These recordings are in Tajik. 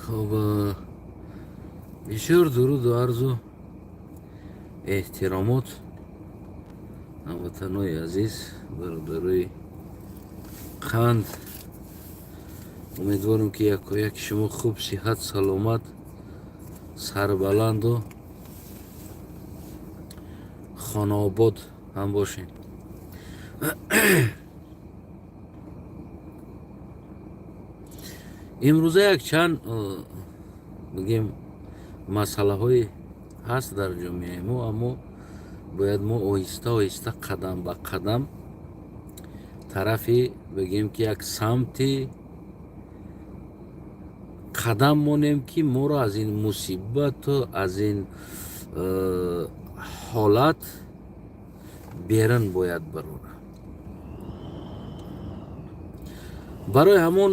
Хуб, бисёр дуруду арзу эҳтиромот, ҳамватанои азиз, бародарои қанд. Умедворам, ки якояки шумо хуб, сиҳат, саломат, сарбаланду хонаобод ҳам бошед. Имрӯза якчанд, бигем, масъалаҳое ҳаст дар ҷомеаи мо, аммо бояд мо оҳиста оҳиста, қадам ба қадам тарафи, бигем, ки як самти қадам монем, ки моро аз ин мусибату аз ин ҳолат берун бояд барора. Барои ҳамон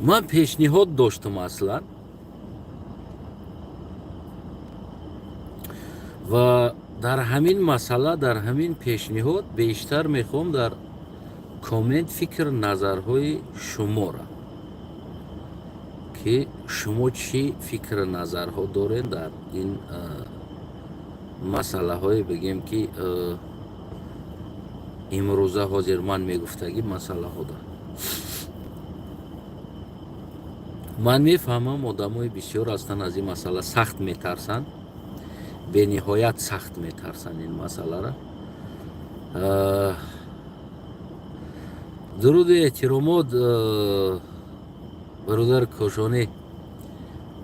ман пешниҳод доштам аслан ва дар ҳамин масъала, дар ҳамин пешниҳод бештар мехоҳам дар коммент фикр назарҳои шуморо, ки шумо чӣ фикр назарҳо доред дар ин масъалаҳое, бигем, ки имрӯза ҳозир ман мегуфтагӣ масъалаҳода. Ман мефаҳмам, одамои бисёр ҳастанд, аз ин масъала сахт метарсанд, бениҳоят сахт метарсанд ин масъаларо. Дуруду эҳтиромот, бародар Кошонӣ,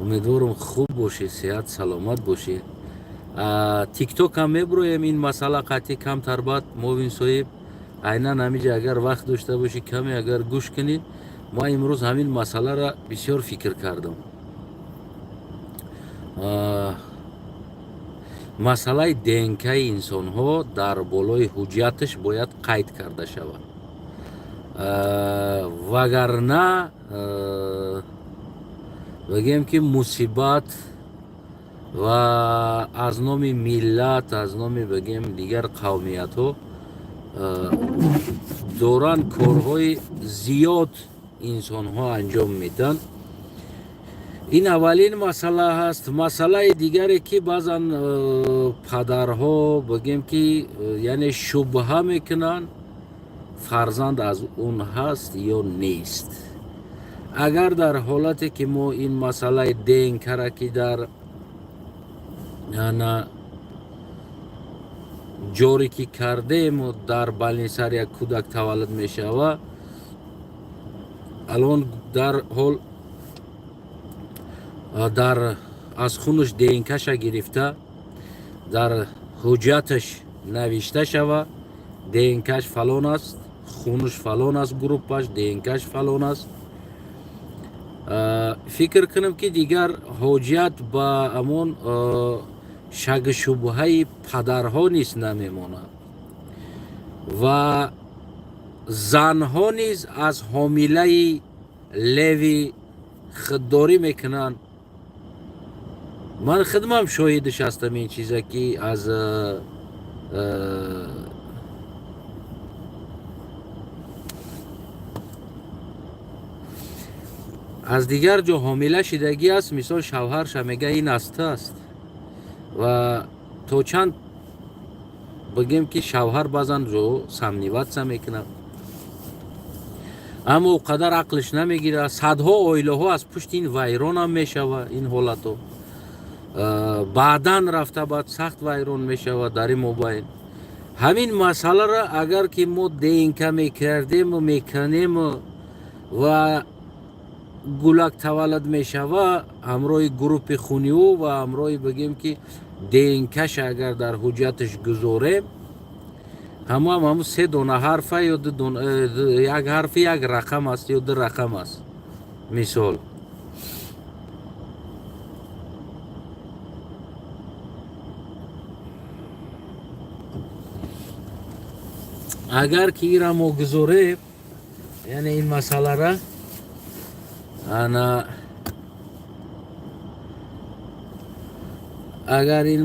умедворам, хуб бошед, сиҳат саломат бошед. Тиктокам мебуроем ин масъала қатъи камтар баъд. Мовин соҳиб, айнан ҳамиҷа агар вақт дошта бошӣ, каме агар гӯш кунӣ. Ман имрӯз ҳамин масъаларо бисёр фикр кардам. Масъалаи ДНКи инсонҳо дар болои ҳуҷҷаташ бояд қайд карда шавад, вагарна, бигем, ки мусибат ва аз номи миллат, аз номи, бигем, дигар қавмиятҳо доранд, корҳои зиёд инсонҳо анҷом медиҳанд. Ин аввалин масъала ҳаст. Масъалаи дигаре, ки баъзан падарҳо, бигем, ки яъне шубҳа мекунанд, фарзанд аз он ҳаст ё нест. Агар дар ҳолате ки мо ин масъалаи ДНКра, ки дар ана ҷорӣ ки кардему, дар балнисар як кӯдак таваллуд мешава, алон дар ҳол дар аз хунаш ДНКша гирифта, дар ҳуҷҷаташ навишта шава, ДНКаш фалон аст, хунаш фалон аст, группаш ДНКаш фалон аст, фикр кунам, ки дигар ҳоҷият ба ҳамон шаку шубҳаи падарҳо низ намемонад ва занҳо низ аз ҳомилаи левый худдорӣ мекунанд. Ман худмам шоҳидаш ҳастам ин чиза, ки аз дигар ҷо ҳомила шидагӣ аст. Мисол, шавҳарша мега, ин аста аст, ва то чанд, бигем, ки шавҳар баъзан ҷо сомневаться мекунад, аммо о қадар ақлиш намегирад. Садҳо оилаҳо аз пушти ин вайронам мешава. Ин ҳолато баъдан рафта баъд сахт вайрон мешавад. Дар ин мобайн ҳамин масъаларо агар ки мо ДНК мекардему мекунему ва гулак таваллуд мешава, ҳамроҳи группи хуни ӯ ва ҳамроҳи, бигем, ки ДНКша агар дар ҳуҷҷаташ гузорем, ҳамоам ҳамун се дона ҳарфа ё як ҳарфи, як рақам аст ё ду рақам аст, мисол. Агар ки ира мо гузорем, яъне ин масъалара ана, агар ин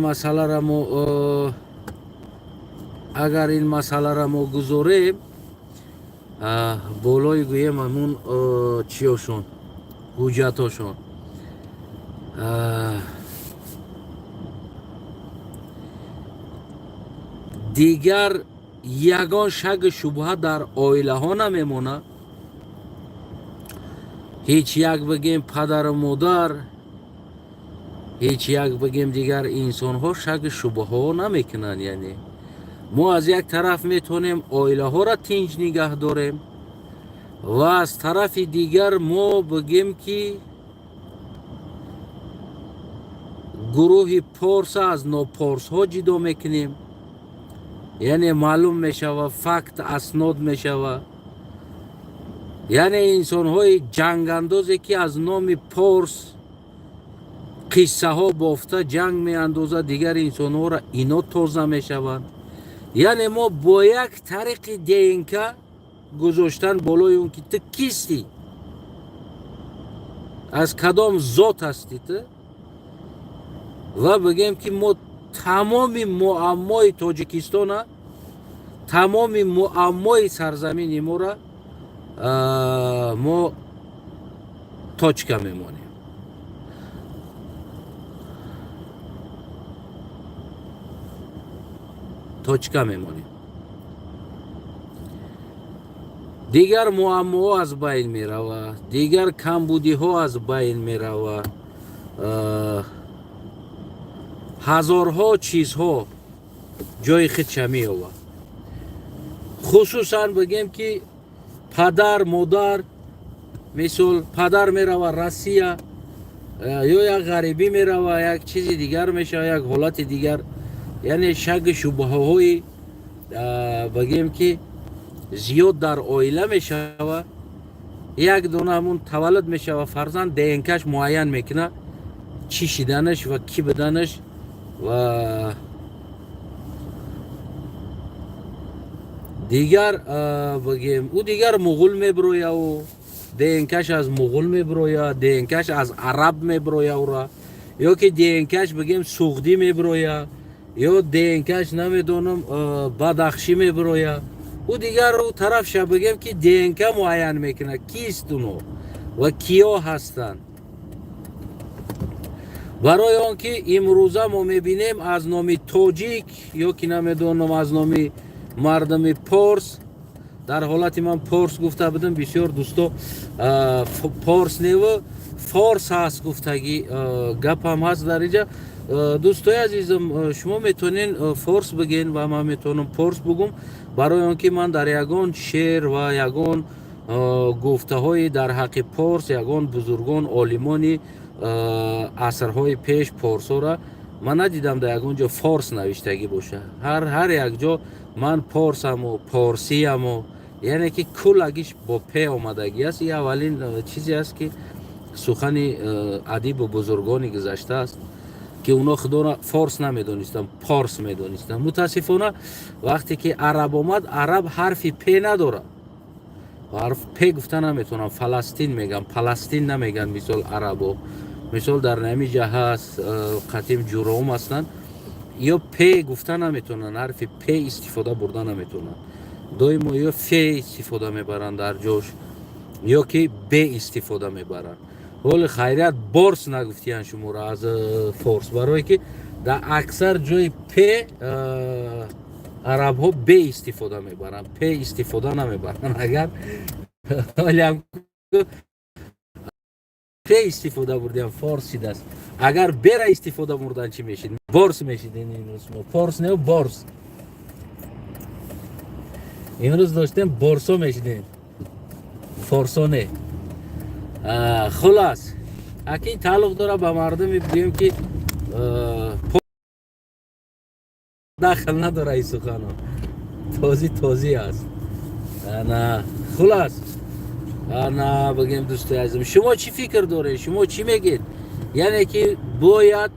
масъалара мо гузорем, Болои гӯем ҳамун чиёшон, ҳуҷҷатошон. Дигар ягон шаку шубҳа дар оилаҳо намемонад. Ҳеҷ як бигем падару модар, ҳеҷ як бигем дигар инсонҳо шаку шубҳаҳо намекунанд. Яъне мо аз як тараф метавонем оилаҳоро тинҷ нигаҳ дорем ва аз тарафи дигар мо бигем, ки гурӯҳи порса аз нопорсҳо ҷудо мекунем. Яъне маълум мешава, факт аснод мешава. Яъне инсонҳои ҷангандозе, ки аз номи порс қиссаҳо бофта ҷанг меандозад дигар инсонҳоро, ино тоза мешаванд. Яъне мо бо як тариқи ДНК гузоштан болои он, ки ту кистӣ, аз кадом зот ҳастӣ ту, ва бигем, ки мо тамоми муаммои Тоҷикистона, тамоми муаммои сарзамини моро мо точка мемонем, точка мемонем. Дигар муаммоҳо аз байн меравад, дигар камбудиҳо аз байн меравад, ҳазорҳо чизҳо ҷои худша меёбад. Хусусан бигем, ки падар, модар, мисол, падар мерава Россия ё як ғарибӣ мерава, як чизи дигар мешава, як ҳолати дигар. Яъне шаку шубҳаҳои бигем, ки зиёд дар оила мешава. Як дона ҳамун таваллуд мешава фарзанд, ДНКаш муайян мекунад чӣ шиданаш ва кӣ буданаш. Ва дигар бигем, ӯ дигар муғул мебироя, ӯ ДНКаш аз муғул мебироя, ДНКаш аз араб мебироя ӯра, ё ки ДНКаш, бигем, суғдӣ мебироя, ё ДНКаш, намедонам, бадахшӣ мебироя. Ӯ дигар ӯ тарафша, бигем, ки ДНК муайян мекунад кист уно ва киё ҳастанд. Барои он ки имрӯза мо мебинем, аз номи тоҷик ё ки, намедонам, аз номи мардуми порс, дар ҳолати ман порс гуфта будам, бисёр дӯсто порс неву форс ҳаст гуфтагӣ гапам ҳаст дар инҷа. Дӯстои азизам, шумо метавонен форс бигӯен ва ман метавонам порс бугум, барои он ки ман дар ягон шеър ва ягон гуфтаҳои дар ҳаққи порс, ягон бузургон, олимони асрҳои пеш порсора ман надидам дар ягон ҷо форс навиштагӣ боша. Ҳар як ҷо ман порсаму порсияму, яъне ки куллагиш бо п омадагӣ аст. И аввалин чизе аст, ки сухани адибу бузургони гузашта аст, ки оно худоро форс намедонистанд, порс медонистанд. Мутаассифона, вақте ки араб омад, араб ҳарфи п надорад, ҳарф п гуфта наметавонам. Фаластин меган, паластин намеган. Мисол, арабо, мисол, дар нами ҷа ҳаст, қатим ҷуром ҳастанд, ё п гуфта наметавонанд, ҳарфи п истифода бурда наметавонанд. Доимо ё ф истифода мебаранд дар ҷош, ё ки б истифода мебаранд. Ҳоли хайрият, борс нагуфтиян шуморо аз форс, барое ки дар аксар ҷои п арабҳо б истифода мебаранд, п истифода намебаранд. Агар ҳолиам п истифода бурдиам, форс шидааст. Агар бера истифода бурдан, чӣ мешид? Борс мешид. Имрӯз мо порс не, борс имрӯз доштем, борсо мешидем, форсо не. Хулас, акин тааллуқ дора ба мардуми, бигӯем, ки дахл надора ин сухано, тозӣ тозӣ аст. Ана, хулас, ана, бигем, дӯстои азизм, шумо чӣ фикр доред, шумо чӣ мегед? Яъне ки бояд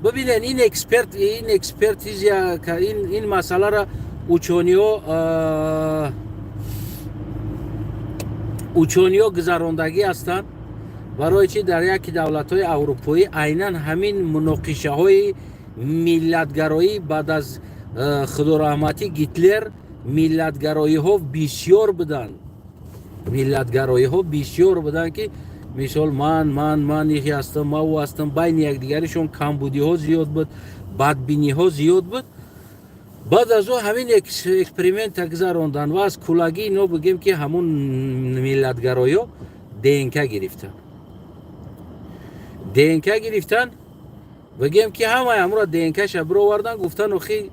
бибинед, ин эксперт, ин экспертизия, ин масъаларо учёныйҳо гузарондагӣ ҳастанд. Барои чи дар яке давлатҳои аврупоӣ айнан ҳамин муноқишаҳои миллатгароӣ баъд аз худораҳматӣ Гитлер. Миллатгароиҳо бисёр буданд, миллатгароиҳо бисёр буданд, ки мисол ман ихи ҳастам, ма ӯ ҳастам. Байни якдигаришон камбудиҳо зиёд буд, бадбиниҳо зиёд буд. Баъд аз ӯ ҳамин эксперимента гузаронданд ва аз кулагӣ ино бигем ки ҳамун миллатгароиҳо ДНК гирифтанд, ДНК гирифтанд. Бигем ки ҳамаи ҳамуро ДНКша бировардан, гуфтанд: охи,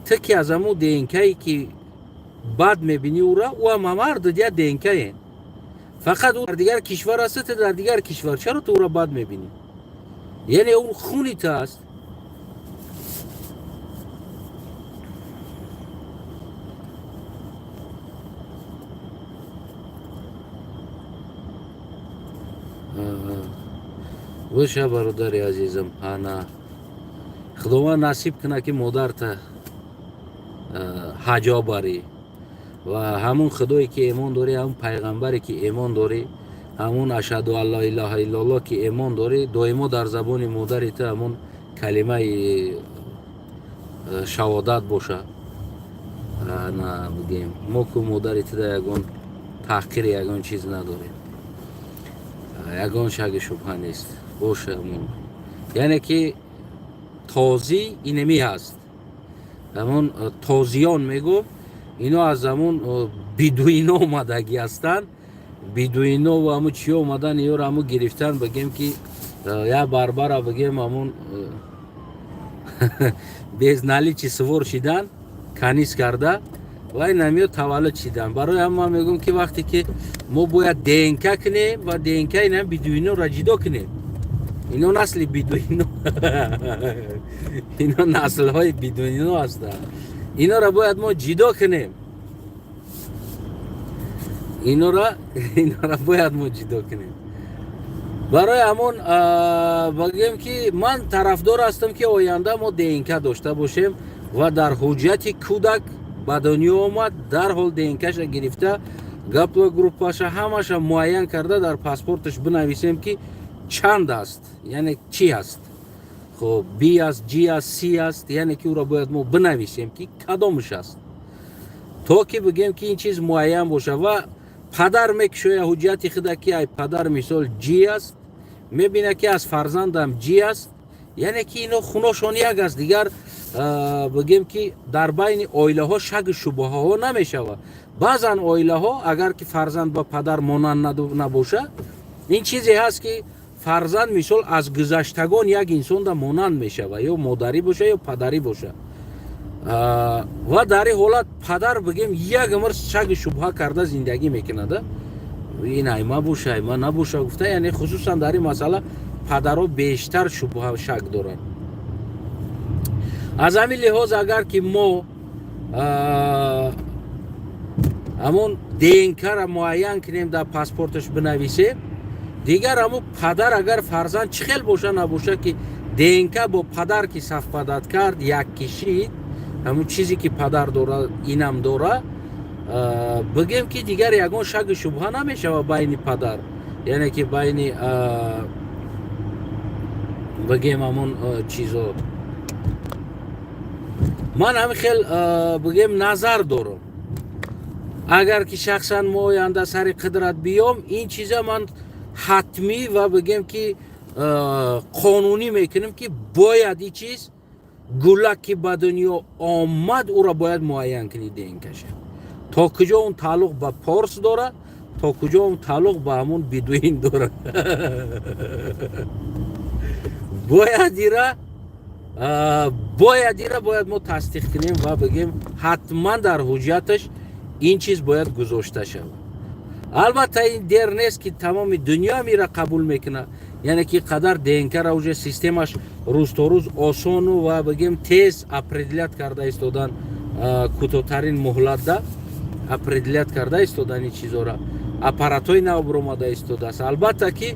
ту ки аз ҳамун ДНКае ки бад мебинӣ, ӯра ӯ ҳам ҳамарду дия ДНКаен, фақат ӯ дар дигар кишвар аст, ту дар дигар кишвар, чаро ту ӯро бад мебинӣ? Яъне ӯ хуни ту аст. Боша, бародари азизам, ана Худованд насиб кунад, ки модарта ҳаҷо барӣ ва ҳамун Худое ки эмон дорӣ, ҳамун пайғамбаре ки эмон дорӣ, ҳамун ашҳаду ан ла илаҳа иллаллоҳ ки эмон дорӣ, доимо дар забони модари ту ҳамун калимаи шаҳодат боша. На бигем, мо ку модари туда ягон таҳқири, ягон чиз надорем, ягон шаки шубҳа нест. Боша, яъне ки тозӣ инеми ҳаст, ҳамон тозиён мегӯм, ино аз ҳамон бедуино омадагӣ ҳастанд. Бедуино ва ҳамун чиё омадан, иёро ҳамун гирифтан, бигем ки як барбара, бигем, ҳамун без наличи сувор шидан, канис карда ва ин ҳамиё таваллуд шидан. Барои ҳам ман мегӯм, ки вақте ки мо бояд ДНК кунем ва ДНК ин бедуиноро ҷудо кунем. Ино насли бедуино, ино наслҳои бедуино ҳастанд. Инора бояд мо ҷудо кунем, инора бояд мо ҷудо кунем. Барои ҳамон бигем ки ман тарафдор ҳастам, ки оянда мо ДНК дошта бошем ва дар ҳуҷҷати кӯдак ба дунё омад, дарҳол ДНКша гирифта, гаплогруппаша ҳамаша муайян карда, дар паспорташ бинависем, ки чанд аст, яъне чӣ аст. Хоб, Би аст, Ҷи аст, Си аст, яъне ки ӯро бояд мо бинависем, ки кадомаш аст, то ки бигем ки ин чиз муайян бошад. Ва падар мекушоя ҳуҷҷати худа, ки ай падар мисол Ҷи аст, мебинад, ки аз фарзандам Ҷи аст, яъне ки ино хуношон як аст. Дигар бигем ки дар байни оилаҳо шаку шубҳаҳо намешавад. Баъзан оилаҳо, агар ки фарзанд ба падар монанд набошад, ин чизе ҳаст, ки фарзанд мисол аз гузаштагон як инсонда монанд мешавад, ё модарӣ боша, ё падарӣ боша. Ва дар ин ҳолат падар, бигем, як умр шаку шубҳа карда зиндагӣ мекунад: ин айма боша, айма набоша гуфта. Яъне хусусан дар ин масъала падарҳо бештар шубҳа, шак доранд. Аз ҳамин лиҳоз, агар ки мо ҳамон ДНКра муайян кунем, дар паспорташ бинависем, дигар ҳамун падар агар фарзанд чӣ хел боша набоша, ки ДНК бо падар ки совпадать кард, як кишид, ҳамун чизе ки падар дора, инам дора, бигем ки дигар ягон шаку шубҳа намешавад байни падар, яъне ки байни, бигем, ҳамун чизо. Ман ҳамин хел, бигем, назар дорам. Агар ки шахсан мо оянда сари қудрат биём, ин чиза ман ҳатмӣ ва, бигем ки, қонунӣ мекунем, ки бояд ин чиз, гулак ки ба дунё омад, ӯро бояд муайян кунӣ ДНКша, то куҷо он тааллуқ ба порс дорад, то куҷо он тааллуқ ба ҳамун бедуин дорад. Бояд ира бояд мо тасдиқ кунем ва, бигем, ҳатман дар ҳуҷҷаташ ин чиз бояд гузошта шавад. Албатта, ин дер нест, ки тамоми дунёам ира қабул мекунад, яъне ки қадар ДНКра уже системаш рӯз то рӯз осону ва, бигем, тез определять карда истодан, кӯтоҳтарин муҳлатда определять карда истодан ин чизора, аппаратҳои нав биромада истодааст. Албатта ки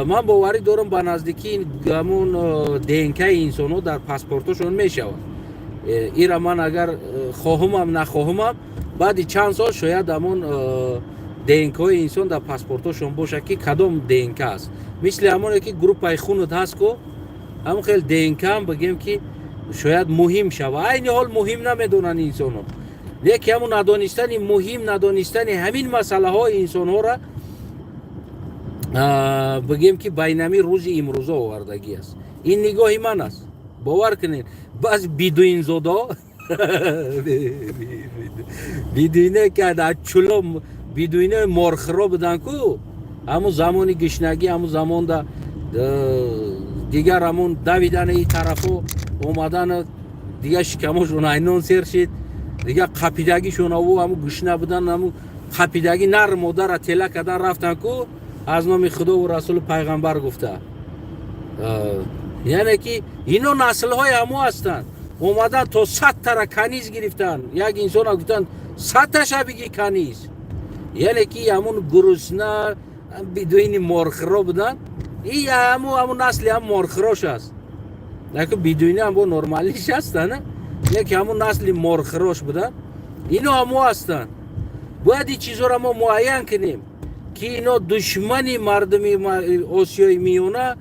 ман боварӣ дорам, ба наздикӣ ҳамун ДНКи инсонҳо дар паспортошон мешавад. Ира ман агар хоҳумам, нахоҳумам, баъди чанд сол шояд ҳамун ДНКҳои инсон дар паспортошон бошад, ки кадом ДНК аст. Мисли ҳамоне ки группаи хунут ҳаст ку, ҳамон хел ДНКам, бигем, ки шояд муҳим шавад. Айни ҳол муҳим намедонанд инсонҳо. Яке ҳамун надонистани муҳим, надонистани ҳамин масъалаҳои инсонҳоро бигем ки байнами рӯзи имрӯза овардагӣ аст. Ин нигоҳи ман аст, бовар кунед. Баъзи бидуинзодо, бидуине ки чуло бидуинои морхиро буданд ку, ҳамун замони гишнагӣ, ҳамун замонда дигар ҳамун давидани и тарафо омадан, дигар шикамошон айнон сер шид, дигар қапидагишон аву ҳамун гушна будан, ҳамун қапидагӣ нар модара тела кардан рафтан ку, аз номи худову расулу пайғамбар гуфта. Яъне ки ино наслҳои ҳамо ҳастанд. Омадан то 100 тара каниз гирифтанд. Як инсона гуфтанд, 100 таша биги каниз. Яъне ки ҳамун гурусна бидуини морхиро буданд. И ҳамун насли ҳам морхирош аст. Яку бидуини ҳам бо нормалиш ҳастанд, яке ҳамун насли морхирош буданд, ино ҳамо ҳастанд. Бояд ин чизҳоро мо муайян кунем, ки ино душмани мардуми Осиёи Миёна.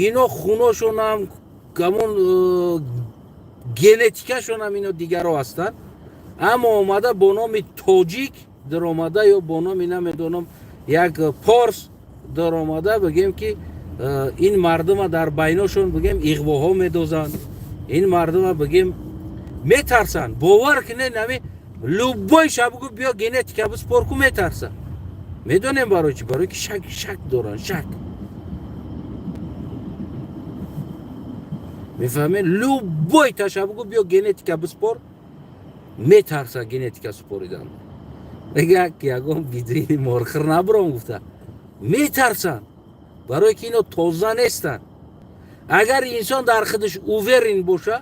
Ино хуношонам, ҳамун генетикашонам ино дигаро ҳастанд. Аммо омада бо номи тоҷик даромада ё бо номи намедонам як порс даромада, бигем ки ин мардума дар байношон, бигем, иғвоҳо медозанд. Ин мардума, бигем, метарсанд. Бовар кунед, нами любой шабгу биё генетика биспор ку, метарсанд. Медонем барои чӣ? Барои ки шак, шак доранд, шак. Мефаҳмед? Любой ташаббугу биё генетика биспор, метарса генетика супоридан. Мега ягон бидуини морхир набуром гуфта метарсанд, барое ки ино тоза нестанд. Агар инсон дар худаш уверен боша,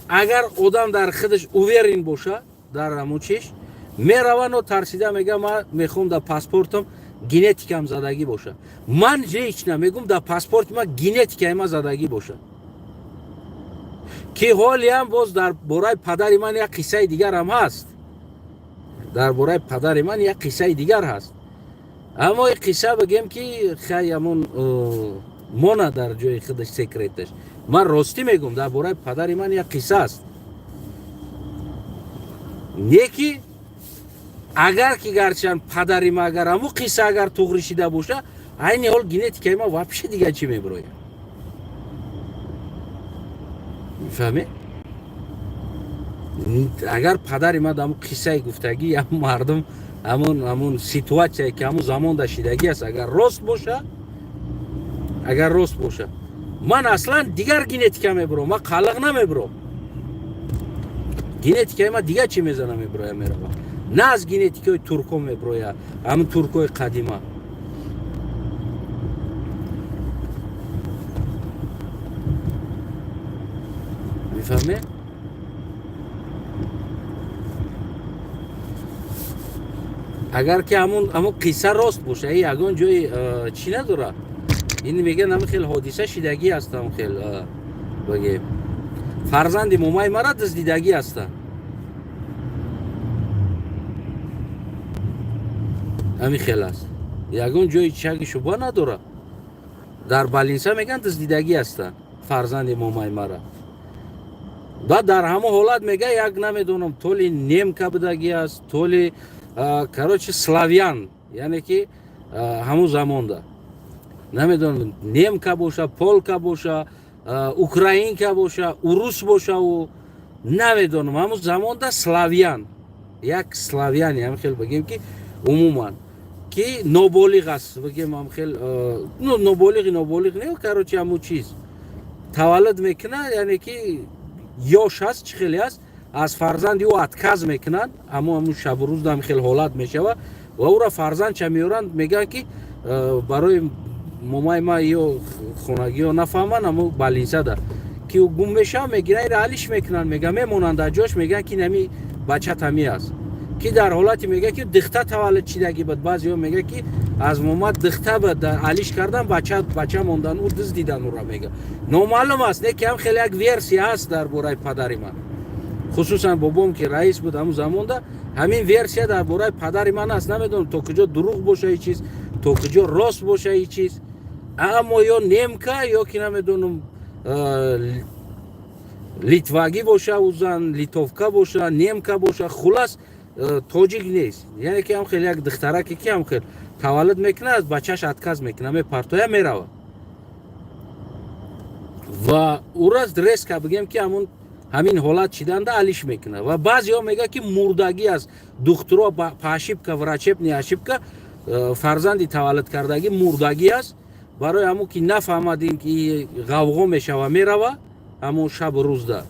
агар одам дар худаш уверен боша, дар ҳамун чиш меравано тарсида мега: ман мехоҳам дар паспортам генетикам задагӣ боша. Ман лично мегум, дар паспорти ман генетикаи ман задагӣ боша, ки ҳолиам боз дар бораи падари ман як қиссаи дигарам ҳаст. Дар бораи падари ман як қиссаи дигар ҳаст, аммо ин қисса, бигем ки, хай, ҳамон мона дар ҷои худаш, секреташ. Ман ростӣ мегум, дар бораи падари ман як қисса аст. Не ки агар ки гарчанд падари ма, агар ҳамун қисса агар туғри шида боша, айни ҳол генетикаи ма вообще дигар чӣ мебирояд, мефаҳмед? Агар падари ма ҳамун қиссаи гуфтагӣ, ҳамун мардум, ҳамун ситуатсияе ки ҳамун замонда шидагӣ аст, агар рост боша, агар рост боша, ман аслан дигар генетика мебурам. Ман қалиқ намебурам, генетикаи ман дигар чӣ мезана, мебуроя, мерава. На аз генетикаи турко мебуроя, ҳамун туркои қадима. Мефаҳмед? Агар ки ҳамун қисса рост боша, ягон ҷои чӣ надорад. Ин мегӯян ҳамин хел ҳодиса шидагӣ аст, ҳамин хел, багем, фарзанди момаи мара дуздидагӣ ҳастанд, ҳамин хел аст. Ягон ҷои шаки шубҳа надорад. Дар больница мегӯянд, дуздидагӣ ҳастанд фарзанди момаи мара. Баъд дар ҳамон ҳолат мега, як намедонам, то ли немка будагӣ аст, то ли, короче, славян, яъне ки ҳамун замонда намедонам, немка боша, полка боша, украинка боша, урус бошаву намедонам, ҳамун замонда славян, як славяне, ҳам хел бигем ки умуман ки ноболиғ аст, бигем, ҳам хел, ну, ноболиғи ноболиғ не, короче, ҳамун чиз таваллуд мекунад, яъне ки ёш аст, чӣ хеле аст, аз фарзанди ӯ отказ мекунанд. Ҳамун шабу рӯз ҳам хел ҳолат мешавад ва ӯра фарзандча меоранд, мегӯянд ки барои момаи ма ё хонагиҳо нафаҳманд, ҳамо больницада ки ӯ гум мешавад, мегиранд, ира алиш мекунанд, мега мемонанд дар ҷош, мегӯянд ки нами бачат ҳами аст, ки дар ҳолате мега ки дихта таваллуд шидагӣ буд. Баъзеҳо мега ки аз мома дихта буд, алиш кардан, бача бача мондан, ӯ дуздидан ӯра, мега. Номаълум аст, не ки ҳам хеле як версия ҳаст дар бораи падари ман, хусусан бобом ки раис буд ҳамун замонда, ҳамин версия дар бораи падари ман аст. Намедонам, то куҷо дурӯғ боша и чиз, то куҷо рост боша и чиз, аммо ё немка, ё ки намедонам. Литвагӣ боша, ӯ зан литовка боша, немка боша, хулас, тоҷик нест. Яъне ки ҳам хел як духтараке ки ҳам хел таваллуд мекунад, аз бачааш отказ мекунад, мепартоя, меравад. Ва ӯра резко бигем, ки ҳамун ҳамин ҳолат чиданда алиш мекунад. Ва баъзеҳо мегӯяд, ки мурдагӣ аст, духтуро по ошибка, врачебный ошибка, фарзанди таваллудкардагӣ мурдагӣ аст. Барои ҳамун ки нафаҳмадем, ки ғавғо мешава, мерава ҳамун шабу рӯзда,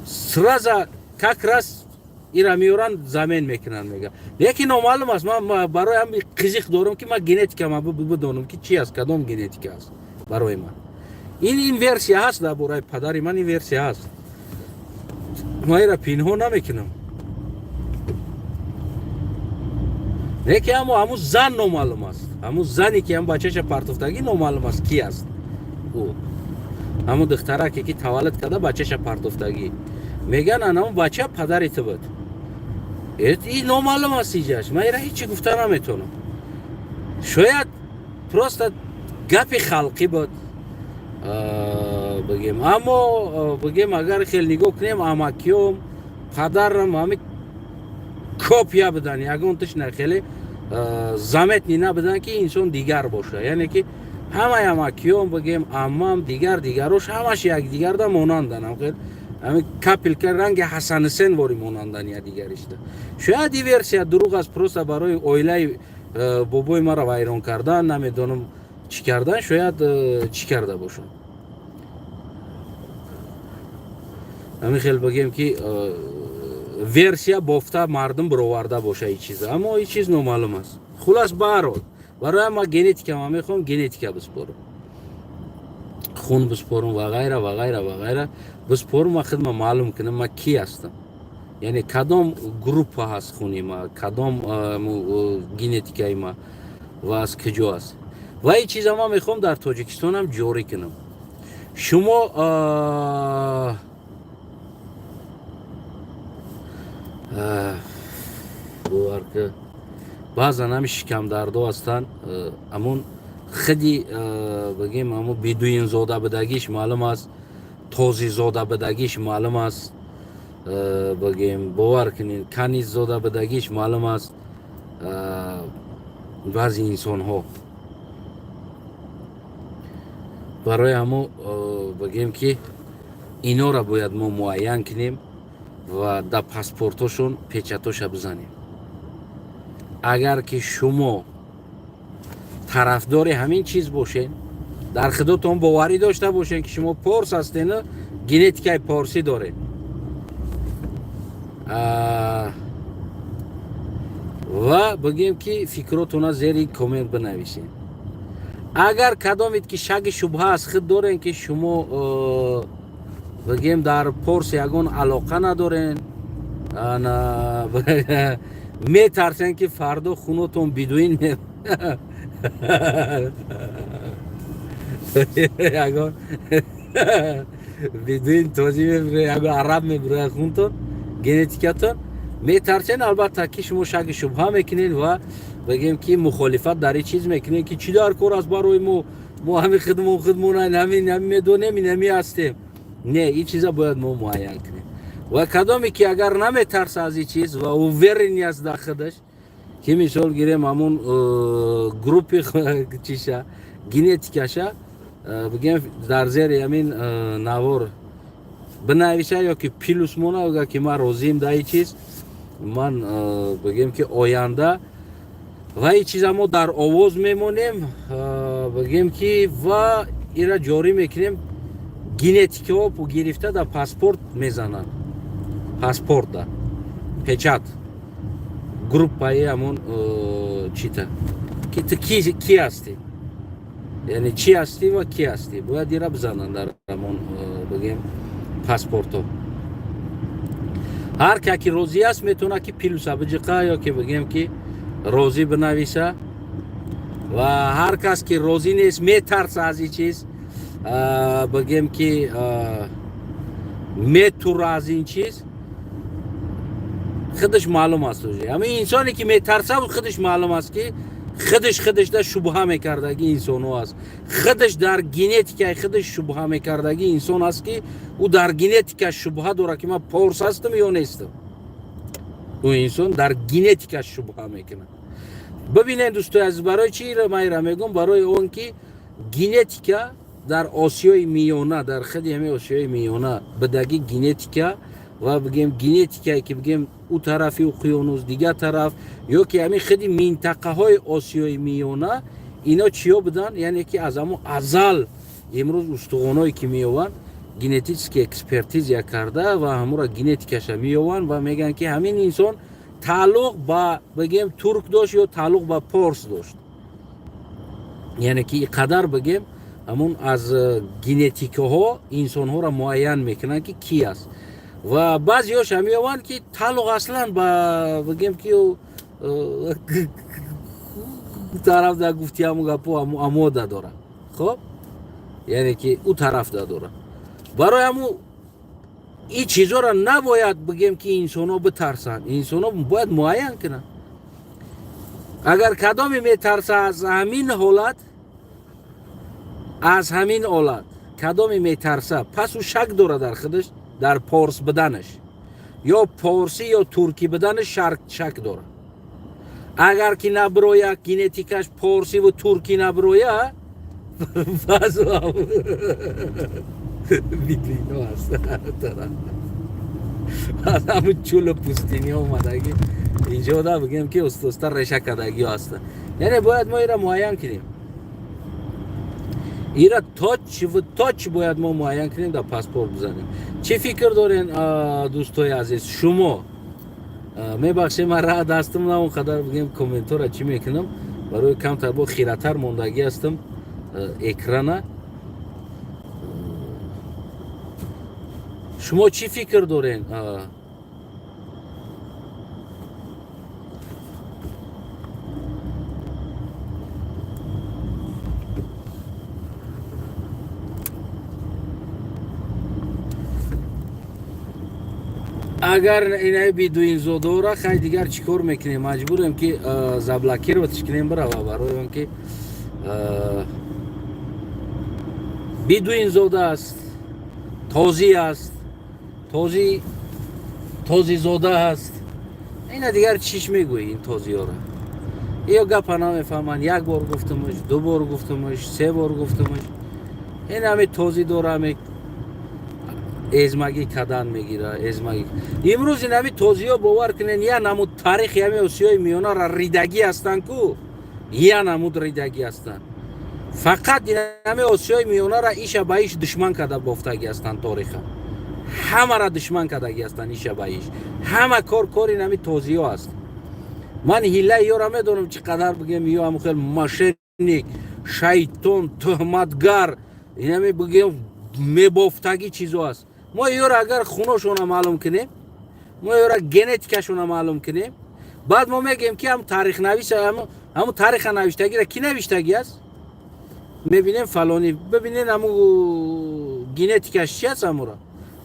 сразу как раз ира меоранд, замен мекунанд, мега. Лекин номаълум аст. Ман барои ҳами қизиқ дорам, ки ман генетикама бидонам, ки чи аст, кадом генетика аст. Барои ман ин версия ҳаст, дар бораи падари ман ин версия ҳаст, ман ира пинҳон намекунам. Лекин амо ҳамун зан номаълум аст, ҳамун зане ки ҳам бачаша партофтагӣ, номаълум аст, ки аст ӯ. Ҳамун духтараке ки таваллуд карда, бачаша партофтагӣ, мегӯян, анамун бача падари ту буд. И номаълум аст иҷаш, ман ира ҳечи гуфта наметавонам. Шояд просто гапи халқӣ буд, бигем. Аммо, бигем, агар хел нигоҳ кунем, амакиём, падарам ҳами копия будан, ягон тиш на хеле заметный набудан, ки инсон дигар боша. Яъне ки ҳамаи амакиём, бигем, аммам, дигар дигарош, ҳамаш якдигарда монандан, хел ҳами капелька ранги Ҳасанисен вори монандан якдигаришда. Шояд и версия дурӯғ аст, просто барои оилаи бобои маро вайрон кардан, намедонам чӣ кардан, шояд чӣ карда бошанд. Ҳамин хел бигем, ки версия бофта, мардум бироварда боша и чиза, аммо и чиз номаълум аст. Хулас, баҳарҳол, барои ма генетика, ман мехоҳам генетика биспорам, хун биспорам ва ғайра ва ғайра ва ғайра биспорам, ма худма маълум кунам, ма ки ҳастам, яъне кадом группа ҳаст хуни ма, кадом генетикаи ма ва аз куҷо аст. Ва ин чиза ман мехоҳам дар Тоҷикистонам ҷорӣ кунам. Шумо бовар ки, баъзан ҳами шикамдардо ҳастанд, ҳамун худи, бигем, ҳамун бедуинзода будагиш маълум аст, тозизода будагиш маълум аст, бигем, бовар кунед, каниззода будагиш маълум аст баъзи инсонҳо. Барои ҳамо, бигем, ки инора бояд мо муайян кунем ва дар паспортошон печатоша бизанем. Агар ки шумо тарафдори ҳамин чиз бошед, дар худотон боварӣ дошта бошед, ки шумо порс ҳастену генетикаи порсӣ доред, ва бигем, ки фикротона зери коммент бинависед. Агар кадомед ки шаки шубҳа аз худ дорем, ки шумо, бигем, дар порс ягон алоқа надорен, метарсен, ки фардо хунотон бидуин, ягон бидуин тоҷи мебуре, ягон араб мебуре хунтон, генетикатон, метарсен, албатта, ки шумо шаки шубҳа мекунед ва, бигем, ки мухолифат дар ин чиз мекунед, ки чӣ дар кор аст барои мо, мо ҳами худмон худмон ҳамин ҳами медонем, ин ҳами ҳастем. Не, ин чиза бояд мо муайян кунем. Ва кадоме ки агар наметарса аз ин чиз ва уверенный аст дар худаш, ки мисол гирем, ҳамун группи чиша, генетикаша, бигем, дар зери ҳамин навор бинависа ё ки плюс мона, га ки ман розием дар ин чиз. Ман, бигем, ки оянда ва ин чиза мо дар овоз мемонем, бигем, ки ва ира ҷорӣ мекунем, генетикаҳо гирифта дар паспорт мезананд, паспортда печать группаи ҳамон чита, ки ту ки ҳастӣ, яъне чӣ ҳастӣ ва ки ҳастӣ, бояд ира бизананд дар ҳамон, бигем, паспортҳо. Ҳар ка ки розӣ аст, метавонад, ки плюса биҷиқа ё ки, бигем, ки розӣ бинависа. Ва ҳар кас ки розӣ нест, метарса аз ин чиз, бигем, ки метура аз ин чиз, худаш маълум аст уже. Ҳамин инсоне ки метарса, худаш маълум аст, ки Худаш худашда шубҳа мекардагӣ инсонҳо аст. Худаш дар генетикаи худаш шубҳа мекардагӣ инсон аст, ки ӯ дар генетика шубҳа дорад, ки ман порс ҳастам ё нестам. Ӯ инсон дар генетика шубҳа мекунад. Бибинед, дӯстои азиз, барои чи ман ира мегӯм? Барои он ки генетика дар Осиёи Миёна, дар худи ҳамин Осиёи Миёна бидагӣ генетика ва бигем генетикае ки бигем ӯ тарафи уқёнус, дигар тараф, ё ки ҳамин худи минтақаҳои Осиёи Миёна, ино чиё буданд? Яъне ки аз ҳамон азал имрӯз устухоное ки меёванд, генетический экспертиза карда ва ҳамура генетикаша меёванд ва мегӯянд, ки ҳамин инсон тааллуқ ба, бигем, турк дошт ё тааллуқ ба порс дошт. Яъне ки и қадар, бигем, ҳамун аз генетикаҳо инсонҳоро муайян мекунанд, ки ки аст. Ва баъзеҳоша меёванд, ки тааллуқ аслан ба, бигем, ки тараф да гуфти ҳаму гапо амода дорад. Хоб, яъне ки ӯ тараф да дорад. Барои ҳаму ин чизоро набояд, бигем, ки инсонҳо битарсанд. Инсонҳо бояд муайян кунанд. Агар кадоме метарса аз ҳамин ҳолат, аз ҳамин ҳолат кадоме метарса, пас ӯ шак дорад дар худаш, дар порс буданаш, ё порсӣ ё туркӣ буданаш шак дорад. Агар ки набироя генетикаш порсиву туркӣ набироя, пас бедуино аст, аз ҳамун чӯлу пустыня омадагӣ инҷода, бигем, ки уста реша кардагиҳо ҳастанд. Яъне бояд мо ира муайян кунем, ира точь-в-точь бояд мо муайян кунем, дар паспорт бизанем. Чӣ фикр дорен, дӯстои азиз, шумо? Мебахшед, ман рад ҳастам, на он қадар, бигем, комментора чӣ мекунам, барои камтар бо хиратар мондагӣ ҳастам экрана. Шумо чӣ фикр дорен? Агар инаи бедуинзодора, хай, дигар чӣ кор мекунем? Маҷбурем, ки заблокировать ш кунем, бирава, барои он ки бедуинзода аст, тозӣ аст, тозӣ, тозизода аст. Ина дигар чиш мегӯӣ ин тозиёра? Ё гапа намефаҳманд. Як бор гуфтамаш, ду бор гуфтамаш, се бор гуфтамаш. Ин ҳами тозӣ дора, ҳами эзмагӣ кадан мегира, эзмагӣ. Имрӯз ин ҳами тозиҳо, бовар кунен, я намуд таърихи ҳами Осиёи Миёнара ридагӣ ҳастанд ку, я намуд ридагӣ ҳастанд. Фақат ин ҳами Осиёи Миёнара иша ба иш душман карда бофтагӣ ҳастанд. Тариха ҳамара душман кардагӣ ҳастанд, иша ба иш. Ҳама кор кори ин ҳами тозиҳо аст. Ман ҳиллаи ёра медонам, чӣ қадар, бигем, ё ҳамн хел мошенник, шайтон, туҳматгар, инами, бигем, мебофтагӣ чизо аст. Мо ёра агар хуношона маълум кунем, мо ёра генетикашона маълум кунем, баъд мо мегӯем, ки ҳам таърихнавис, ҳамун тариха навиштагира ки навиштагӣ аст, мебинем фалонӣ. Бибинед, ҳамун генетикаш чи аст, ҳамура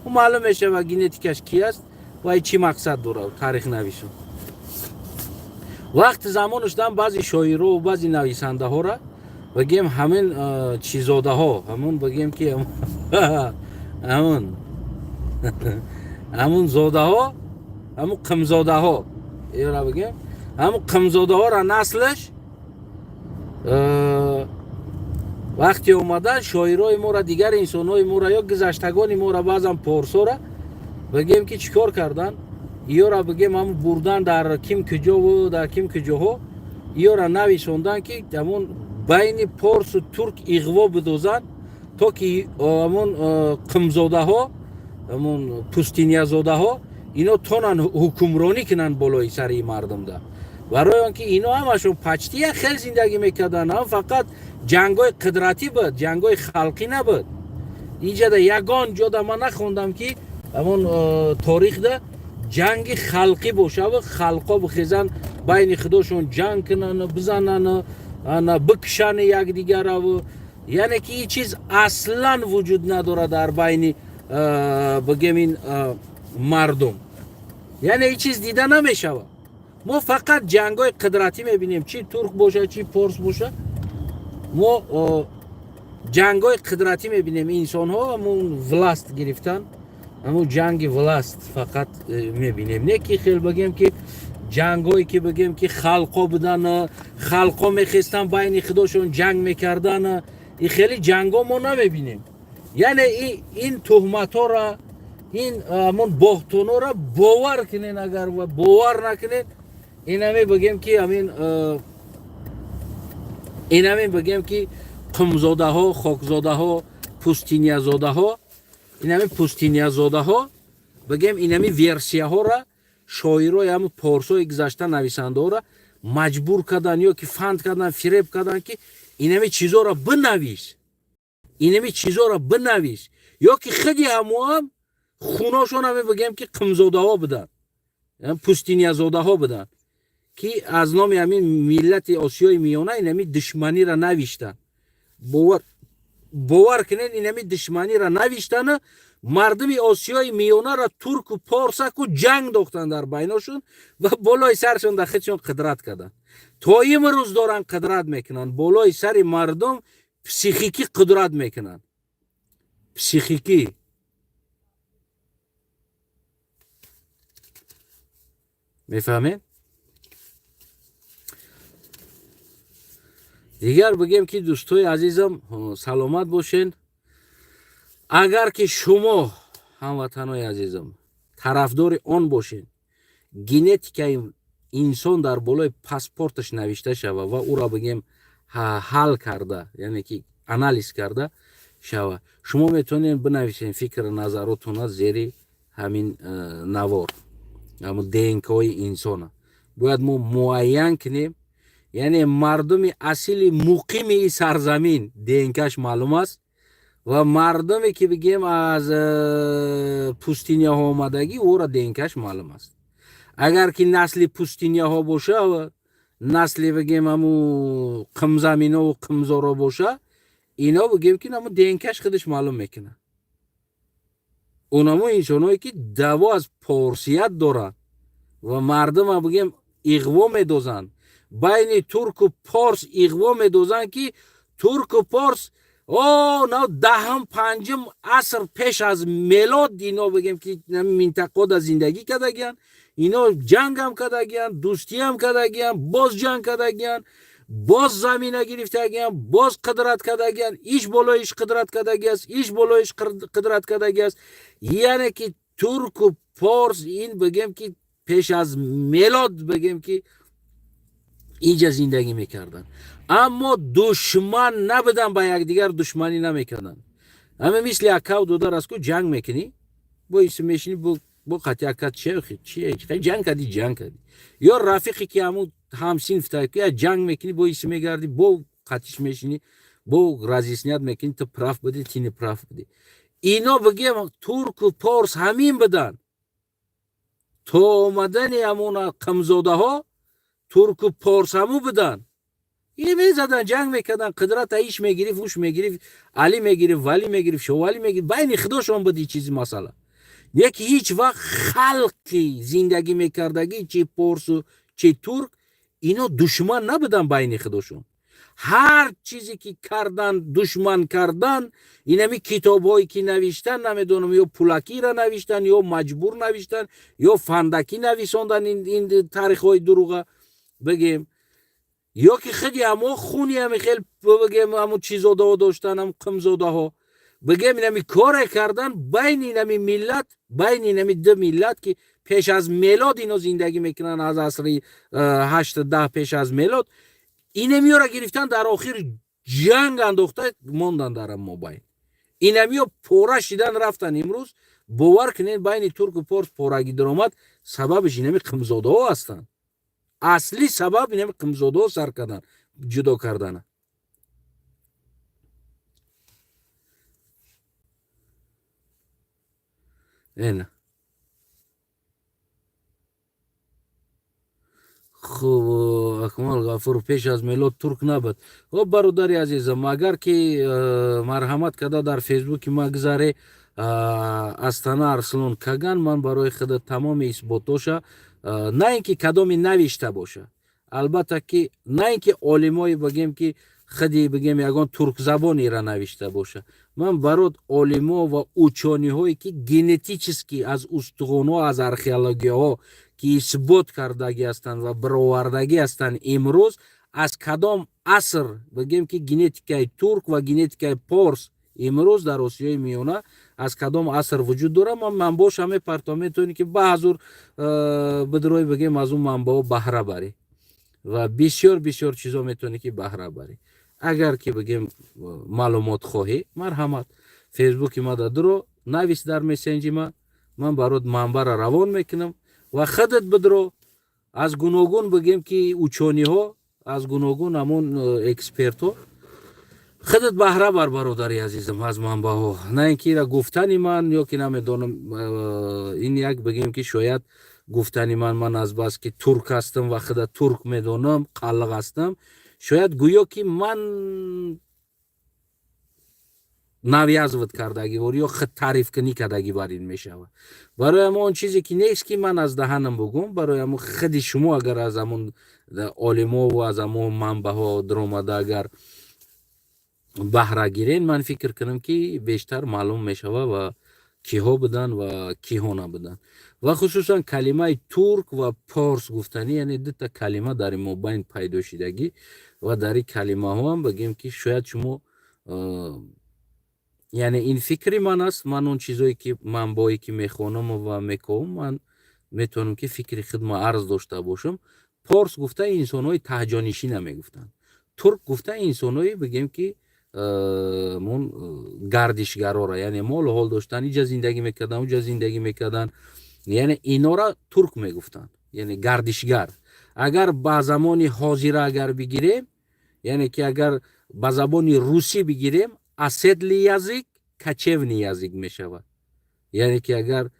ӯ маълум мешавад, генетикаш ки аст ва чӣ мақсад дорад таърихнавису. Вақти замонашдан баъзе шоиро, баъзе нависандаҳоро, бигем, ҳамин чизодаҳо, ҳамун, бигем, ки ҳамун зодаҳо, ҳамун қимзодаҳо, ера бигем, ҳамун қимзодаҳоро наслаш вақте омадан, шоирои моро, дигар инсонҳои моро ё гузаштагони моро, баъзан порсора, бигем, ки чӣ кор кардан? Иёра, бигем, ҳамун бурдан дар ким куҷову дар ким куҷоҳо, иёра нависондан, ки ҳамун байни порсу турк иғво бидозанд, то ки ҳамун қимзодаҳо, ҳамун пустыня зодаҳо, ино тонан ҳукмронӣ кунанд болои сари мардумда. Барои он ки ино ҳамашон почти як хел зиндагӣ мекарданд, ҳам фақат ҷангҳои қудратӣ буд, ҷангҳои халқӣ набуд. Инҷада ягон ҷода ман нахондам, ки ҳамон торихда ҷанги халқӣ бошаву халқҳо бихезанд, байни худошон ҷанг кунанд, бизананд, ана бикушанд якдигараву. Яъне ки ин чиз аслан вуҷуд надорад дар байни, бигем, ин мардум. Яъне ин чиз дида намешавад. Мо фақат ҷангҳои қудратӣ мебинем, чӣ турк боша, чӣ порс боша, мо ҷангҳои қудратӣ мебинем. Инсонҳо ҳамун власть гирифтан, ҳамун ҷанги власть фақат мебинем. Не ки хел бигем, ки ҷангҳое ки бигем, ки халқо будан, халқо мехестан, байни худошон ҷанг мекардан, и хеле ҷангҳо мо намебинем. Яъне ин туҳматҳоро, ин ҳамон боҳтонҳоро бовар кунен, агар бовар накунед, инаме бигем, ки ҳамин инаме бигем, ки қумзодаҳо, хокзодаҳо, пустиниязодаҳо, инами пустиниязодаҳо, бигем, инами версияҳоро шоирои ҳамн порсои гузашта, нависандаҳоро маҷбур кардан ё ки фанд кардан, фиреб кардан, ки инами чизоро бинавис, инами чизоро бинавис, ё ки худи ҳамоам хуношон ҳаме бигем, ки қумзодаҳо буданд, пустиниязодаҳо буданд, ки аз номи ҳамин миллати Осиёи Миёна инами душманиро навиштанд. Бовар кунед, инами душманиро навиштана, мардуми Осиёи Миёнаро турку порсаку ҷанг дохтанд дар байношон ва болои саршон дар худшон қудрат карданд. То имрӯз доранд қудрат мекунанд, болои сари мардум психикӣ қудрат мекунанд, психикӣ. Мефаҳмед? Дигар бигем, ки дӯстои азизам, саломат бошен. Агар ки шумо, ҳамватанои азизам, тарафдори он бошед, генетикаи инсон дар болои паспорташ навишта шава ва ӯро бигем ҳал карда, яъне ки анализ карда шава, шумо метавонед бинависед фикру назаротона зери ҳамин навор. Ҳамн ДНКҳои инсона бояд мо муайян кунем, яъне мардуми асили муқими и сарзамин ДНКаш маълум аст ва мардуме ки бигем аз пустиняҳо омадагӣ, ӯро ДНКаш маълум аст. Агар ки насли пустиняҳо боша, насли бигем ҳаму қимзаминову қимзоро боша, ино бигем, ки ҳаму ДНКаш худаш маълум мекунад. Онамо инсоное ки даъво аз порсият доранд ва мардума бигем иғво медозанд, байни турку порс иғво медозанд, ки турку порс о на даҳум панҷум аср пеш аз мелод ино бигем, ки минтақода зиндагӣ кардагиянд, ино ҷангам кардагиянд, дӯстиам кардагиянд, боз ҷанг кардагиянд, боз замина гирифтагиянд, боз қудрат кардагиянд, иш болои иш қудрат кардагиаст, иш болои иш қудрат кардагиаст. Яъне ки турку порс ин бигем, ки пеш аз мелод бигем, ки инҷа зиндагӣ мекарданд, аммо душман набуданд, ба якдигар душманӣ намекарданд. Ҳама мисли акав додар аст ку, ҷанг мекунӣ, бо исм мешинӣ, бо қати ака чи ҷанг кардӣ, ҷанг кардӣ, ё рафиқе ки ҳамун ҳамсинф я ҷанг мекунӣ, бо исм мегардӣ, бо қатиш мешинӣ, бо разъяснять мекунӣ: ту прав будӣ, ти не прав будӣ. Ино бигем, турку порс ҳамин буданд. То омадани ҳамона қимзодаҳо турку порс ҳаму буданд. Ин мезадан, ҷанг мекардан, қудрата иш мегирифт, уш мегирифт, Али мегирифт, Валӣ мегирифт, Шовалӣ мегирифт, байни худошон буд чизи масъала. Яки ҳеҷ вақт халқи зиндагӣ мекардагӣ, чи порсу чи турк, ино душман набуданд байни худошон. Ҳар чизе ки кардан, душман кардан, инами китобҳое ки навиштан, намедонам, ё пулакиро навиштан, ё маҷбур навиштан, ё фандакӣ нависондан, ин таърихҳои дуруға бигем, ё ки худи ҳамо хуни ҳами хел бигем, ҳамо чизодаҳо доштан, ҳам қимзодаҳо бигем, инами коре кардан байни инами миллат, байни инами ду миллат, ки пеш аз мелод ино зиндагӣ мекунанд, аз асри 8-10 пеш аз мелод инамиёро гирифтан, дар охир ҷанг андохта мондан дар мобайн. Инамиё пора шидан рафтан. Имрӯз бовар кунед, байни турку порс порагӣ даромад, сабабаш инами қимзодаҳо ҳастанд. Асли сабаб инами қимзодаҳо сар кардан ҷудо кардана. Ена хуб, Акмал Ғафуров, пеш аз мелод турк набуд. Хуб, бародари азизам, агар ки марҳамат карда дар фейсбуки ма гузаре, Астана Арслон Каган, ман барои худа тамоми исботоша На ин ки кадоме навишта боша, албатта ки на ин ки олимое, бигем ки худи, бигем, ягон туркзабонеро навишта боша. Ман барот олимо ва учёный ҳое ки генетически аз устухонҳо, аз археологияҳо ки исбот кардагӣ ҳастанд ва бировардагӣ ҳастанд, имрӯз аз кадом аср, бигем ки генетикаи турк ва генетикаи порс имрӯз дар Осиёи Миёна аз кадом аср вуҷуд дорад, ман манбаоша мепартом. Метавонӣ ки баҳзур бидрои, бигем, аз он манбаъо баҳра барӣ ва бисёр бисёр чизо метавонӣ ки баҳра барӣ. Агар ки, бигем, маълумот хоҳӣ, марҳамат, Фейсбуки ма дадуро навис, дар мессенҷи ма ман барот манбаъра равон мекунам ва худат бидро аз гуногун, бигем ки учёный ҳо, аз гуногун ҳамон экспертҳо худат баҳра бар, бародари азизам, аз манбаъҳо. На ин ки ира гуфтани ман ё ки намедонам, ин як, бигем ки шояд гуфтани ман, ман аз бас ки турк ҳастам ва худа турк медонам, қаллиқ ҳастам, шояд гӯё ки ман навязывать кардагӣ вор ё худ таърифкунӣ кардагӣ бар ин мешавад. Барои ҳамо он чизе ки нест ки ман аз даҳанам бугум, барои ҳамо худи шумо агар аз ҳамон олимову аз ҳамон манбаъҳо даромада агар баҳра гирен, ман фикр кунам ки бештар маълум мешавад ва киҳо буданд ва киҳо набуданд. Ва хусусан калимаи турк ва порс гуфтанӣ, яъне дута калима дар ин мобайн пайдо шидагӣ ва дар ин калимаҳоам, бигем ки шояд шумо, яъне ин фикри ман аст, ман он чизое ки манбаое ки мехонам ва мековам, ман метавонам ки фикри худма арз дошта бошам. Порс гуфта инсонҳои таҳҷонишина мегуфтанд, турк гуфта инсонҳое, бигем ки мон гардишгарора, яъне молу ҳол доштан, иҷа зиндагӣ мекардан, уҷа зиндагӣ мекардан, яъне инора турк мегуфтанд, яъне гардишгар. Агар ба замони ҳозира агар бигирем, яъне ки агар ба забони русӣ бигирем, оседлый язык, кочевный язык мешавад. Яъне ки агар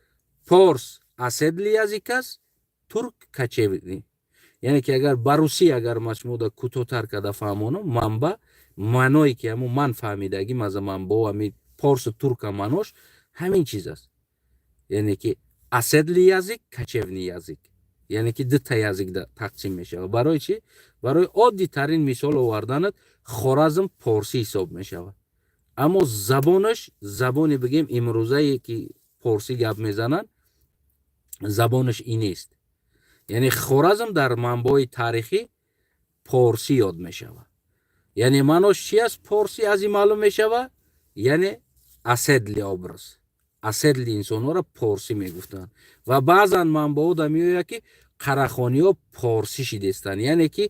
порс оседлый язык аст, турк кочевный. Яъне ки агар ба русӣ, агар ма шумода кӯтоҳтар карда фаҳмонам, манба маъное ки ҳамун ман фаҳмидагим аз манбао, ҳами порсу турка маънош ҳамин чиз аст, яъне ки оседлый язык, кочевный язык, яъне ки дута язык тақсим мешавад. Барои чӣ? Барои оддитарин мисол оварданат, Хоразм порсӣ ҳисоб мешавад, аммо забонаш забоне, бигем, имрӯзае ки порсӣ гап мезананд, забонаш ин нест. Яъне Хоразм дар манбаъои таърихӣ порсӣ ёд мешавад. Яъне маънош чи аст? Порсӣ аз ин маълум мешавад, яъне оседлый образ, оседлый инсонҳоро порсӣ мегуфтанд. Ва баъзан манбаъо да меояд ки қарахониҳо порсӣ шидестанд, яъне ки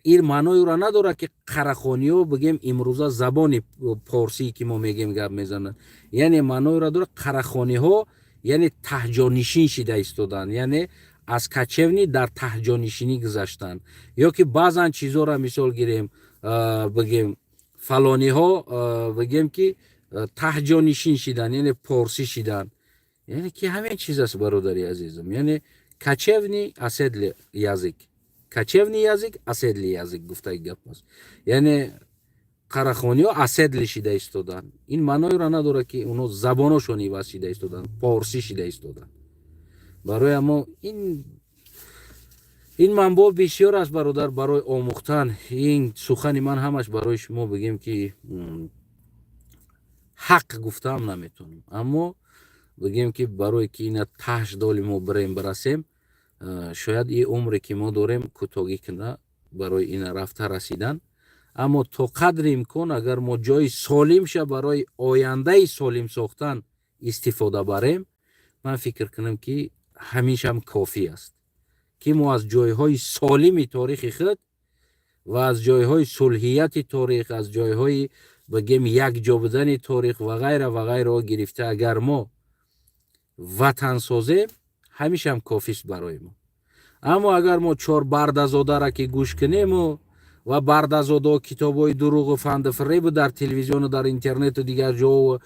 ин маънои ӯро надорад ки қарахониҳо, бигем, имрӯза забони порсие ки мо мегем гап мезананд. Яъне маънои ӯро дорад, қарахониҳо яъне таҳҷонишин шида истоданд, яъне аз кочевный дар таҳҷонишинӣ гузаштанд. Ё ки баъзан чизҳоро мисол гирем, бигем, фалониҳо, бигем ки таҳҷонишин шиданд, яъне порсӣ шиданд. Яъне ки ҳамин чиз аст, бародари азизам, яъне кочевный, оседлый язык, кочевный язык, оседлый язык гуфтаи гап аст. Яъне қарахониҳо оседлый шида истоданд, ин маъноеро надорад ки оно забоношон иваз шида истоданд, порсӣ шида истоданд. Барои амо ин манбаъ бисёр аст, бародар, барои омӯхтан. Ин сухани ман ҳамаш барои шумо, бигем ки ҳақ гуфтаам наметавонам, аммо бигем ки барое ки ина таҳш доли мо бирем бирасем, шояд и умре ки мо дорем кӯтогӣ кунда барои ина рафта расидан. Аммо то қадри имкон агар мо ҷои солимша барои ояндаи солим сохтан истифода барем, ман фикр кунам ки ҳамишам кофӣ аст, ки мо аз ҷойҳои солими торихи худ ва аз ҷойҳои сулҳияти торих, аз ҷойҳои, бигем, якҷо будани торих ва ғайра ва ғайрао гирифта агар мо ватан созем, ҳамишам кофист барои мо. Аммо агар мо чор бардазодара ки гӯш кунему ва бардазодо китобҳои дурӯғу фанду фиребу дар телевизиону дар интернету дигар ҷо,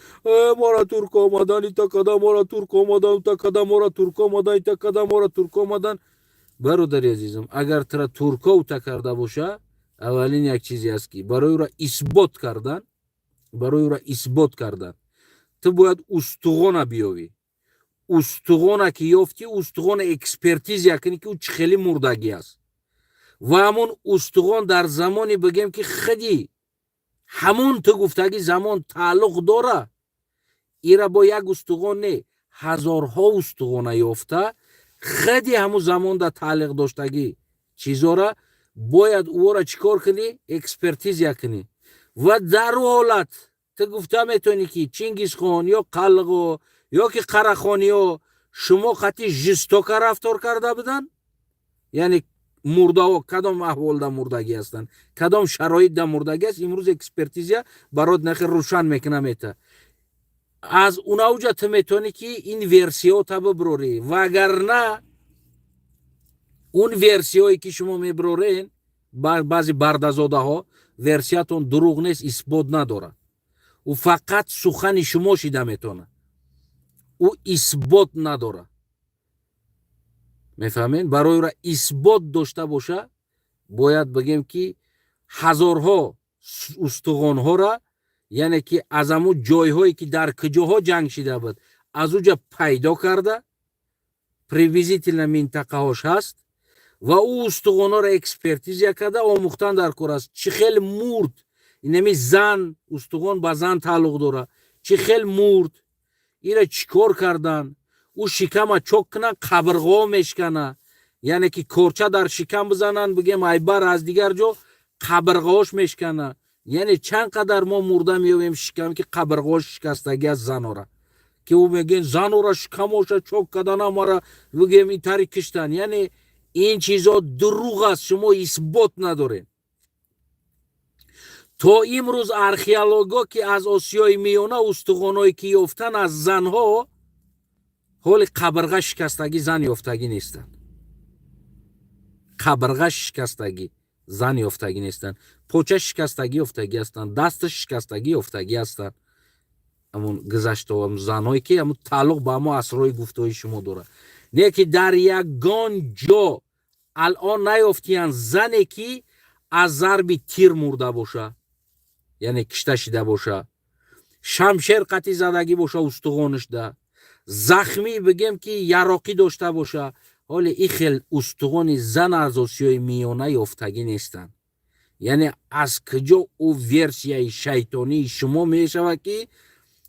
мора турк омадан ита када, мора турк омадан ута када, мора турк омадан ита када, мора турк омадан. Бародари азизам, агар тура турко ута карда боша, аввалин як чизе аст ки барои ӯро исбот кардан ту бояд устуғона биёвӣ. Устухона ки ёфтӣ, устухона экспертиза кунӣ, ки ӯ чӣ хеле мурдагӣ аст ва ҳамун устухон дар замоне, бигем, ки худи ҳамун ту гуфтагӣ замон тааллуқ дора. Ира бо як устухон не, ҳазорҳо устухона ёфта, худи ҳамун замонда тааллуқ доштагӣ чизора бояд ӯро чӣ кор кунӣ? Экспертиза кунӣ. Ва дар ӯ ҳолат ту гуфта метавонӣ, ки Чингизхон ё Қалғо ё ки Қарахониё шумо қати жестоко рафтор карда буданд, яъне мурдаҳо кадом аҳволда мурдагӣ ҳастанд, кадом шароитда мурдагӣ аст. Имрӯз экспертиза барот нахи рӯшан мекуна мета. Аз унауҷа ту метавонӣ, ки ин версияҳо биброрӣ. Вагарна он версияҳое, ки шумо меброрен, баъзе бардазодаҳо, версиятон дурӯғ нест, исбот надорад. Ӯ фақат сухани шумо шида метавонад, ӯ исбот надорад, мефаҳмед? Барои ӯра исбот дошта боша, бояд бигем, ки ҳазорҳо устухонҳоро, яъне ки аз ҳамун ҷойҳое, ки дар куҷоҳо ҷанг шида буд, аз уҷа пайдо карда, приблизительно минтақаҳош ҳаст ва ӯ устухонҳоро экспертиза карда, омӯхтан дар кор аст, чӣ хел мурд инами зан. Устухон ба зан тааллуқ дорад. Чӣ хел мурд, ира чӣ кор кардан? Ӯ шикама чок кунан, қабрғо мешкана, яъне ки корча дар шикам бизананд, бигем, айбар аз дигар ҷо қабрғош мешкана. Яъне чанд қадар мо мурда меёбем, шикам ки қабрғош шикастагӣ аст занора, ки ӯ мегӯен, занора шикамоша чок кардана, мара, бигем, ин тари киштан. Яъне ин чизо дурӯғ аст, шумо исбот надоред. То имрӯз археолого, ки аз Осиёи Миёна устухонҳое ки ёфтан аз занҳо, ҳоли қабрға шикастагӣ зан ёфтагӣ нестанд. Қабрға шикастагӣ зан ёфтагӣ нестанд, поча шикастагӣ ёфтагӣ ҳастанд, даста шикастагӣ ёфтагӣ ҳастанд. Ҳамун гузашто занҳое, ки ҳамун тааллуқ ба ҳамо асрҳои гуфтаҳои шумо дорад, не ки дар ягон ҷо алон наёфтиянд зане, ки аз зарби тир мурда боша, яъне кишта шида боша, шамшер қатӣ задагӣ боша, устухонашда захмӣ, бигем, ки яроқӣ дошта боша. Ҳоле ин хел устухони зан аз Осиёи Миёна ёфтагӣ нестанд. Яъне аз куҷо ӯ версияи шайтонии шумо мешавад, ки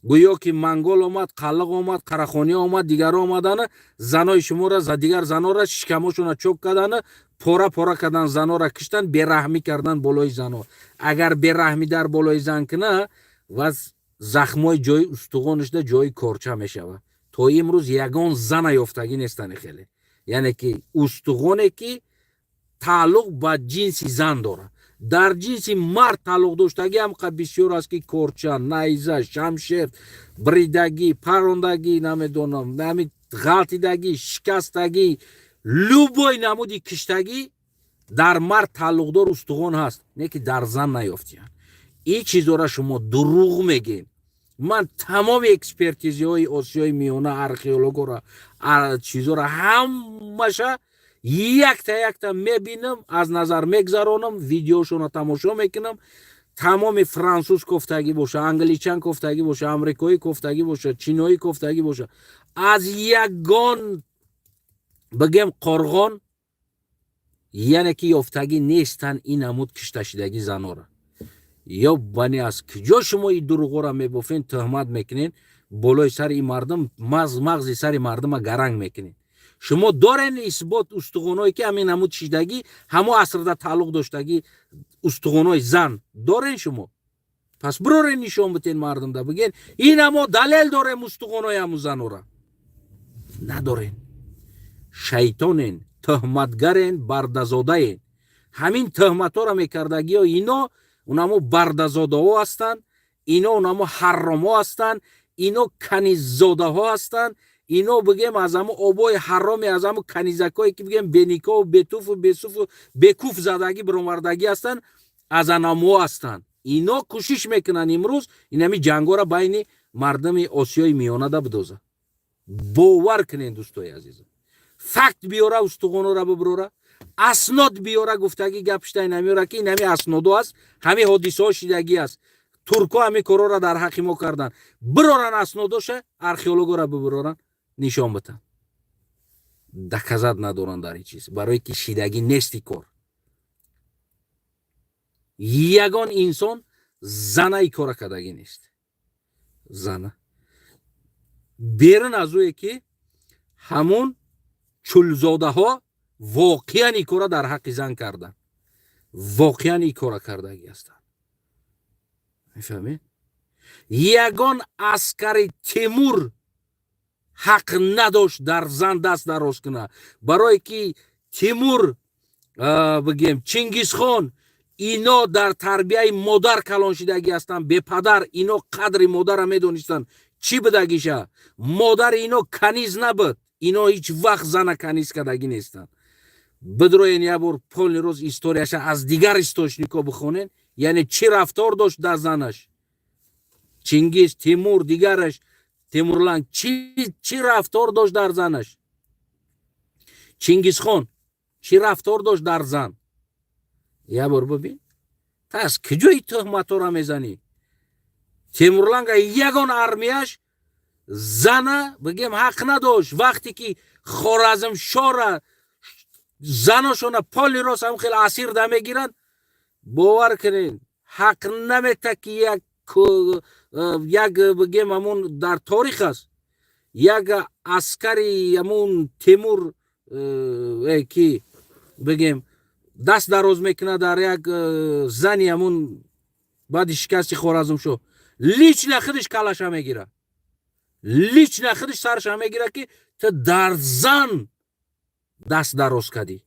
гӯё ки монгол омад, қаллиқ омад, қарахонӣ омад, дигарро омадана, занои шуморо, дигар занора шикамошона чок кардана, пора пора кардан, занора киштан, бераҳмӣ кардан болои зано? Агар бераҳмӣ дар болои зан кина, ва захмҳои ҷои устухонашда ҷои корча мешавад. То имрӯз ягон зана ёфтагӣ нестани хеле, яъне ки устухоне, ки тааллуқ ба ҷинси зан дорад. Дар ҷинси мард тааллуқ доштагӣ ҳам бисёр аст, ки корча, найза, шамшер бридагӣ, парондагӣ, намедонам, нами ғалтидагӣ, шикастагӣ, любой намуди киштагӣ дар мард тааллуқдор устухон ҳаст, не ки дар зан наёфтиянд. Ин чизора шумо дурӯғ мегӯед. Ман тамоми экспертизиҳои Осиёи Миёна, археологора, чизора ҳамаша якта якта мебинам, аз назар мегзаронам, видеошона тамошо мекунам. Тамоми франсуз кофтагӣ боша, англичан кофтагӣ боша, амрикоӣ кофтагӣ боша, чиноӣ кофтагӣ боша, аз ягон, бигем, қорғон, яъне ки ёфтагӣ нестанд ин намуд кишташидагӣ занора. Ё бани, аз куҷо шумо ин дурӯғҳоро мебофен, тӯҳмат мекунед болои сари ин мардум, мағзи сари мардума гаранг мекунед? Шумо дорен исбот, устухоное, ки ҳамин намуд шидагӣ, ҳамо асрда тааллуқ доштагӣ устухонои зан дорен шумо? Пас бирорен, нишон битен мардумда, биген: ина мо далел дорем, устухонои ҳамун занора. Надорен. Шайтонен, тӯҳматгарен, бардазодаен. Ҳамин тӯҳматҳоро мекардагиё ино унамо бардазодаҳо ҳастанд, ино унамо ҳарромҳо ҳастанд, ино каниззодаҳо ҳастанд. Ино, бигем, аз ҳамо обои ҳароми, аз ҳамо канизакое, ки, бигем, беникову бетуфу бесуфу бекуф задагӣ биромардагӣ ҳастанд, аз анамо ҳастанд. Ино кӯшиш мекунанд имрӯз инами ҷангора байни мардуми Осиёи Миёнада бидоза. Бовар кунед, дӯстои азизам, факт биёра, устухонора бибирора, аснод биёра. Гуфтагӣ гапшта намеёра, ки инами аснодо аст, ҳамин ҳодисаҳо шидагӣ аст, туркҳо ҳамин корҳоро дар ҳаққи мо карданд. Бироран аснодоша, археологора бибироран. Нишон битан, доказать надоранд дар ин чиз, барое ки шидагӣ нести кор. Ягон инсон зана и кора кардагӣ нест, зана берун аз ӯе ки ҳамун чулзодаҳо воқеан ин кора дар ҳаққи зан карданд, воқеан ин кора кардагӣ ҳастанд, мефаҳмед? Ягон аскари Тимур ҳақ надошт дар зан даст дароз кунад, барое ки Тимур, бигем, Чингизхон, ино дар тарбияи модар калон шидагӣ ҳастанд. Бепадар ино қадри модара медонистанд, чӣ будагиша. Модари ино каниз набуд, ино ҳеҷ вақт зана каниз кардагӣ нестанд. Бидроен, як бор полный рост историяша аз дигар источник ҳо бихонен, яъне чӣ рафтор дошт дар занаш Чингиз, Тимур, дигараш, Темурланг, чӣ рафтор дошт дар занаш Чингизхон, чӣ рафтор дошт дар зан, як бор бибин. Та аз куҷои тӯҳматҳоро мезанӣ? Темурланга ягон армияш зана, бигем, ҳақ надошт. Вақте ки Хоразмшора заношона полный рост ҳам хеле асир да мегиранд, бовар кунед, ҳақ намета ки як, бигем, ҳамун дар торих аст, як аскари ҳамун Темур ки, бигем, даст дароз мекунад дар як зани ҳамун баъди шикасти Хоразмшоҳ, лично худаш калаша мегира, лично худаш сарша мегира, ки ту дар зан даст дароз кардӣ.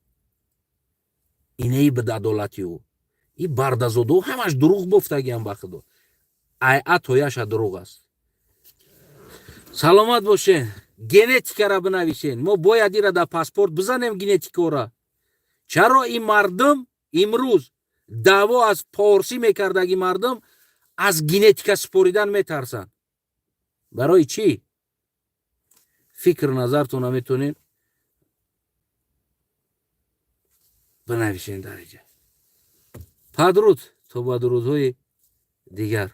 Инаи буд адолати ӯ. И бардазодао ҳамаш дурӯғ бофтагиам, ба худо, айа тояша дурӯғ аст. Саломат бошен. Генетикара бинависен, мо бояд ира дар паспорт бизанем генетикора. Чаро ин мардум имрӯз даъво аз порсӣ мекардаги, мардум аз генетика супоридан метарсанд? Барои чӣ? Фикр назартона метонед бинависен дар иҷа. Падруд, то ба дурудҳои дигар.